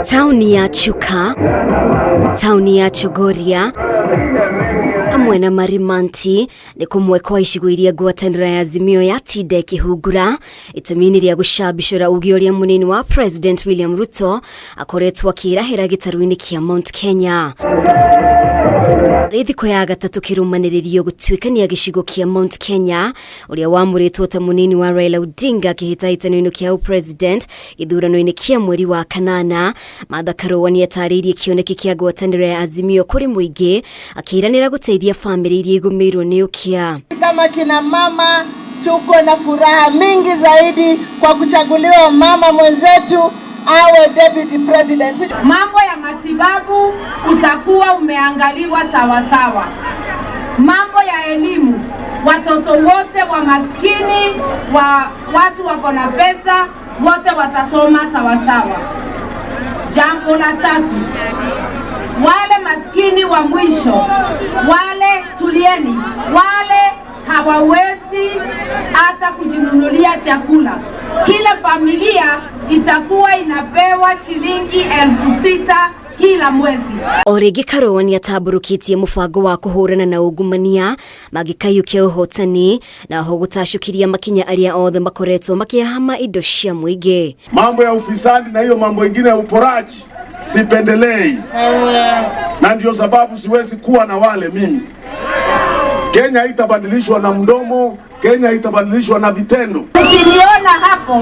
Taũni ya Chuka, taũni ya Chogoria hamwe na Marimanti nĩ kũmwe kwa icigo iria ngwatanĩro ya Azimio yatinda ĩkĩhungura itemi-inĩ rĩa gũcambicũra uge ũrĩa mũnini wa President William Ruto akoretwo akĩrahĩra gĩtarũ-inĩ kĩa Mount Kenya. Rĩ thikũ ya gatatũ kĩrũmanĩrĩrio gũtuĩkania gĩcigo kĩa Mount Kenya ũrĩa wamũrĩtwo ta mũnini wa Raila Odinga kĩhĩtahĩtano-inĩ kĩa ũpresident gĩthurano-inĩ kĩa mweri wa kanana. Martha Karua nĩatarĩirie kĩoneki kĩa ngwatanĩro ya Azimio kũrĩ mũingĩ akĩranĩra gũteithia bamĩrĩ iria igũmĩirwo nĩ ũkĩa. Kama kina mama tuko na furaha mingi zaidi kwa kuchaguliwa mama mwenzetu awe deputy president. Mambo ya matibabu utakuwa umeangaliwa sawasawa. Mambo ya elimu, watoto wote wa maskini, wa watu wako na pesa, wote watasoma sawasawa. Jambo la tatu, wale maskini wa mwisho, wale tulieni, wale hawawezi hata kujinunulia chakula, kila familia itakuwa inapewa shilingi 6,000 kila mwezi. O rĩngĩ Karua nĩatambũrũkĩtie mũbango wa kũhũrana na ungumania mangĩkaiyũkia ũhotani na ho gũtacũkĩria makinya arĩa othe makoretwo makĩhama indo cia mũingĩ. Mambo ya ufisadi na hiyo mambo ingine ya uporaji sipendelei, na ndio sababu siwezi kuwa na wale mimi. Kenya haitabadilishwa na mdomo, Kenya haitabadilishwa na vitendo. Ukiniona hapo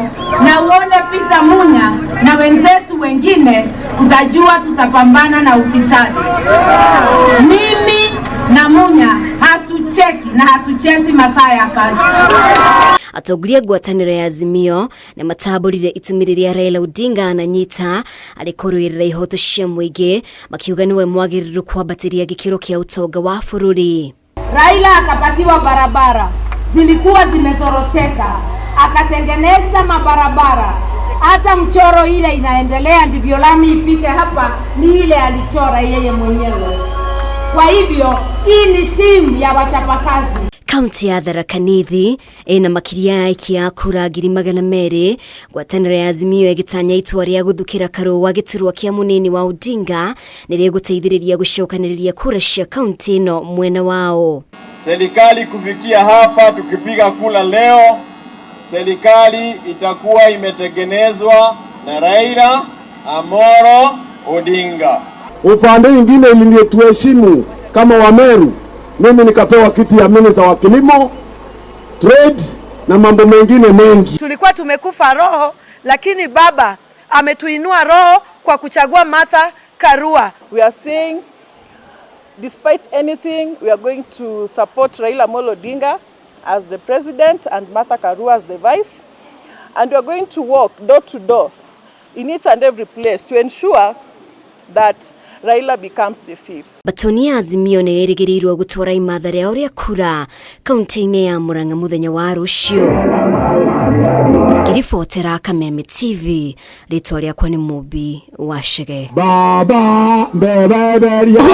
na uone Peter Munya na wenzetu wengine, utajua tutapambana na ufisadi. Mimi na Munya hatucheki na hatuchezi masaa ya kazi. Atongoria ngwatanĩro ya Azimio nĩ matambũrire itemi rĩrĩa Raila Odinga ananyita arĩ kũrũĩrĩra ihoto cia mũingĩ makiuga nĩwe mwagĩrĩru kwambatĩria gĩkĩro kĩa ũtonga wa bũrũri. Raila akapatiwa barabara zilikuwa zimezoroteka, akatengeneza mabarabara. Hata mchoro ile inaendelea, ndivyo lami ifike hapa, ni ile alichora yeye mwenyewe. Kwa hivyo hii ni timu ya wachapakazi. Kaunti ya Tharaka Nithi ĩna makĩria ya aikia a kura 200,000. Ngwatanĩro ya Azimio ĩgĩtanya itua rĩa gũthukĩra Karũa gĩturwa kĩa mũnini wa Odinga nĩ rĩgũteithĩrĩria gũcokanĩrĩria kura cia kaunti ĩno mwena wao. Serikali kufikia hapa, tukipiga kura leo, serikali itakuwa imetengenezwa na Raila Amolo Odinga. Upande ingine ilituheshimu kama Wameru, mimi nikapewa kiti ya minister wa kilimo, trade na mambo mengine mengi. Tulikuwa tumekufa roho, lakini baba ametuinua roho kwa kuchagua Martha Karua. We are saying despite anything, we are going to support Raila Amolo Odinga as the president and Martha Karua as the vice. And we are going to walk door to door in each and every place to ensure that Raila becomes the fifth. Batoni ya Azimio nĩ ĩrĩgĩrĩirwo gũtwara imatha rĩao rĩa kura kaunti-inĩ ya Murang'a mũthenya wa rũciũ. Ngĩribotera Kameme TV, rĩtwa rĩakwa nĩ Mũmbi wa Chege. Baba mbebeberia.